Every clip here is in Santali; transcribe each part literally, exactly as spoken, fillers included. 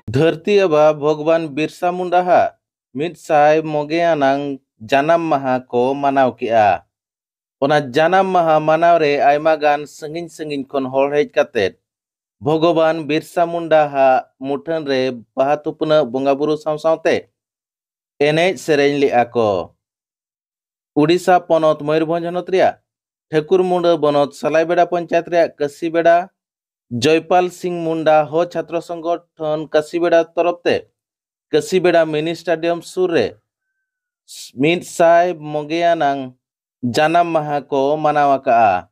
ᱫᱷᱟᱹᱨᱛᱤ ᱟᱵᱟ ᱵᱷᱚᱜᱽᱵᱟᱱ ᱵᱤᱨᱥᱟ ᱢᱩᱱᱰᱟ ᱦᱟᱜ ᱢᱤᱫ ᱥᱟᱭ ᱢᱚᱜᱮ ᱟᱱᱟᱝ ᱡᱟᱱᱟᱢ ᱢᱟᱦᱟ ᱠᱚ ᱢᱟᱱᱟᱣ ᱠᱮᱜᱼᱟ᱾ ᱚᱱᱟ ᱡᱟᱱᱟᱢ ᱢᱟᱦᱟ ᱢᱟᱱᱟᱣ ᱨᱮ ᱟᱭᱢᱟ ᱜᱟᱱ ᱥᱟᱺᱜᱤᱧ ᱥᱟᱺᱜᱤᱧ ᱠᱷᱚᱱ ᱦᱚᱲ ᱦᱮᱡ ᱠᱟᱛᱮ ᱵᱷᱚᱜᱚᱵᱟᱱ ᱵᱤᱨᱥᱟ ᱢᱩᱱᱰᱟ ᱦᱟᱜ ᱢᱩᱴᱷᱟᱹᱱ ᱨᱮ ᱵᱟᱦᱟ ᱛᱷᱩᱯᱱᱟᱹ ᱵᱚᱸᱜᱟ ᱵᱩᱨᱩ ᱥᱟᱶ ᱥᱟᱶᱛᱮ ᱮᱱᱮᱡ ᱥᱮᱨᱮᱧ ᱞᱮᱜᱼᱟ ᱠᱚ᱾ ᱩᱰᱤᱥᱟ ᱯᱚᱱᱚᱛ ᱢᱚᱭᱩᱨᱵᱷᱚᱸᱡᱽ ᱦᱚᱱᱚᱛ ᱨᱮᱭᱟᱜ ᱴᱷᱟᱹᱠᱩᱨ ᱢᱩᱸᱰᱟᱹ ᱵᱚᱱᱚᱛ ᱥᱟᱞᱟᱭᱵᱮᱲᱟ ᱯᱚᱧᱪᱟᱭᱮᱛ ᱨᱮᱭᱟᱜ ᱠᱟᱹᱥᱤᱵᱮᱲᱟ ᱡᱚᱭᱯᱟᱞ ᱥᱤᱝ ᱢᱩᱱᱰᱟ ᱦᱚ ᱪᱷᱟᱛᱨᱚ ᱥᱚᱝᱜᱚᱴᱷᱚᱱ ᱠᱟᱹᱥᱤᱵᱮᱲᱟ ᱛᱚᱨᱚᱯ ᱛᱮ ᱠᱟᱹᱥᱤᱵᱮᱲᱟ ᱢᱤᱱᱤ ᱥᱴᱮᱰᱤᱭᱟᱢ ᱥᱩᱨ ᱨᱮ ᱢᱤᱫ ᱥᱟᱭ ᱢᱚᱜᱮ ᱟᱱᱟᱝ ᱡᱟᱱᱟᱢ ᱢᱟᱦᱟ ᱠᱚ ᱢᱟᱱᱟᱣ ᱟᱠᱟᱜᱼᱟ᱾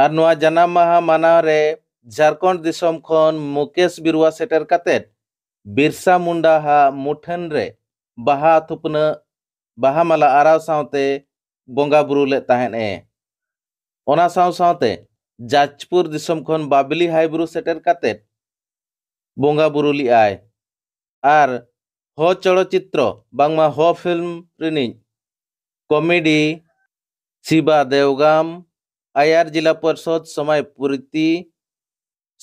ᱟᱨ ᱱᱚᱣᱟ ᱡᱟᱱᱟᱢ ᱢᱟᱦᱟ ᱢᱟᱱᱟᱣ ᱨᱮ ᱡᱷᱟᱲᱠᱷᱚᱸᱰ ᱫᱤᱥᱚᱢ ᱠᱷᱚᱱ ᱢᱩᱠᱮᱥ ᱵᱤᱨᱩᱣᱟ ᱥᱮᱴᱮᱨ ᱠᱟᱛᱮ ᱵᱤᱨᱥᱟ ᱢᱩᱱᱰᱟ ᱦᱟᱜ ᱢᱩᱴᱷᱟᱹᱱ ᱨᱮ ᱵᱟᱦᱟ ᱛᱷᱩᱯᱱᱟᱹ, ᱵᱟᱦᱟ ᱢᱟᱞᱟ ᱟᱨᱟᱣ ᱥᱟᱶᱛᱮ ᱵᱚᱸᱜᱟ ᱵᱩᱨᱩ ᱞᱮᱫ ᱛᱟᱦᱮᱸᱫ ᱮ᱾ ᱚᱱᱟ ᱥᱟᱶ ᱥᱟᱶᱛᱮ ᱡᱟᱡᱽᱯᱩᱨ ᱫᱤᱥᱚᱢ ᱠᱷᱚᱱ ᱵᱟᱵᱞᱤ ᱦᱟᱭ ᱵᱩᱨᱩ ᱥᱮᱴᱮᱨ ᱠᱟᱛᱮ ᱵᱚᱸᱜᱟ ᱵᱩᱨᱩ ᱞᱮᱫᱼᱟᱭ᱾ ᱟᱨ ᱦᱚ ᱪᱚᱞᱚᱪᱤᱛᱨᱚ ᱵᱟᱝᱢᱟ ᱦᱚ ᱯᱷᱤᱞᱢ ᱨᱤᱱᱤᱡ ᱠᱚᱢᱮᱰᱤ ᱥᱤᱵᱟ ᱫᱮᱣᱜᱟᱢ, ᱟᱭᱟᱨ ᱡᱤᱞᱟ ᱯᱚᱨᱥᱚᱫ ᱥᱚᱢᱟᱭ ᱯᱩᱨᱤᱛᱤ,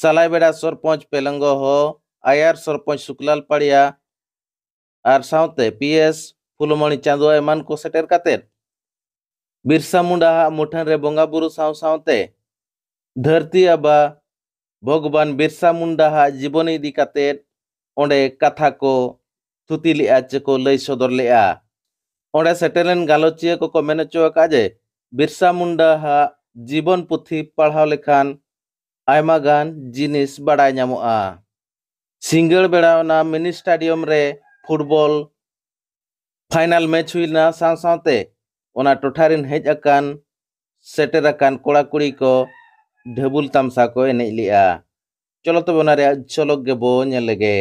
ᱥᱟᱞᱟᱭᱵᱮᱲᱟ ᱥᱚᱨᱯᱚᱸᱪ ᱯᱮᱞᱚᱝᱜᱚ ᱦᱚ, ᱟᱭᱟᱨ ᱥᱚᱨᱯᱚᱸᱪ ᱥᱩᱠᱞᱟᱞ ᱯᱟᱲᱤᱭᱟ ᱟᱨ ᱥᱟᱶᱛᱮ ᱯᱤ ᱮᱥ ᱯᱷᱩᱞᱚᱢᱚᱬᱤ ᱪᱟᱸᱫᱳ ᱮᱢᱟᱱ ᱠᱚ ᱥᱮᱴᱮᱨ ᱠᱟᱛᱮ ᱵᱤᱨᱥᱟ ᱢᱩᱱᱰᱟ ᱦᱟᱜ ᱢᱩᱴᱷᱟᱹᱱ ᱨᱮ ᱵᱚᱸᱜᱟ ᱵᱩᱨᱩ ᱥᱟᱶ ᱥᱟᱶᱛᱮ ᱫᱷᱟᱹᱨᱛᱤ ᱟᱵᱟ ᱵᱷᱚᱜᱽᱵᱟᱱ ᱵᱤᱨᱥᱟ ᱢᱩᱱᱰᱟ ᱦᱟᱜ ᱡᱤᱵᱚᱱᱤ ᱤᱫᱤ ᱠᱟᱛᱮ ᱚᱸᱰᱮ ᱠᱟᱛᱷᱟ ᱠᱚ ᱛᱷᱩᱛᱤ ᱞᱮᱜᱼᱟ ᱪᱮ ᱠᱚ ᱞᱟᱹᱭ ᱥᱚᱫᱚᱨ ᱞᱮᱜᱼᱟ᱾ ᱚᱸᱰᱮ ᱥᱮᱴᱮᱨ ᱞᱮᱱ ᱜᱟᱞᱚᱪᱤᱭᱟᱹ ᱠᱚᱠᱚ ᱢᱮᱱ ᱦᱚᱪᱚ ᱟᱠᱟᱫᱼᱟ ᱡᱮ ᱵᱤᱨᱥᱟ ᱢᱩᱱᱰᱟ ᱦᱟᱜ ᱡᱤᱵᱚᱱ ᱯᱩᱛᱷᱤ ᱯᱟᱲᱦᱟᱣ ᱞᱮᱠᱷᱟᱱ ᱟᱭᱢᱟ ᱜᱟᱱ ᱡᱤᱱᱤᱥ ᱵᱟᱲᱟᱭ ᱧᱟᱢᱚᱜᱼᱟ᱾ ᱥᱤᱸᱜᱟᱹᱲ ᱵᱮᱲᱟ ᱚᱱᱟ ᱢᱤᱱᱤ ᱥᱴᱮᱰᱤᱭᱟᱢ ᱨᱮ ᱯᱷᱩᱴᱵᱚᱞ ᱯᱷᱟᱭᱱᱟᱞ ᱢᱮᱪ ᱦᱩᱭ ᱞᱮᱱᱟ᱾ ᱥᱟᱶ ᱥᱟᱶᱛᱮ ᱚᱱᱟ ᱴᱚᱴᱷᱟ ᱨᱮᱱ ᱦᱮᱡ ᱟᱠᱟᱱ, ᱥᱮᱴᱮᱨ ᱟᱠᱟᱱ ᱠᱚᱲᱟ ᱠᱩᱲᱤ ᱠᱚ ᱰᱷᱟᱹᱵᱩᱞ ᱛᱟᱢᱥᱟ ᱠᱚ ᱮᱱᱮᱡ ᱞᱮᱜᱼᱟ᱾ ᱪᱚᱞᱚ ᱛᱚᱵᱮ ᱚᱱᱟ ᱨᱮᱭᱟᱜ ᱡᱷᱚᱞᱚᱠ ᱜᱮᱵᱚ ᱧᱮᱞ ᱞᱮᱜᱮ᱾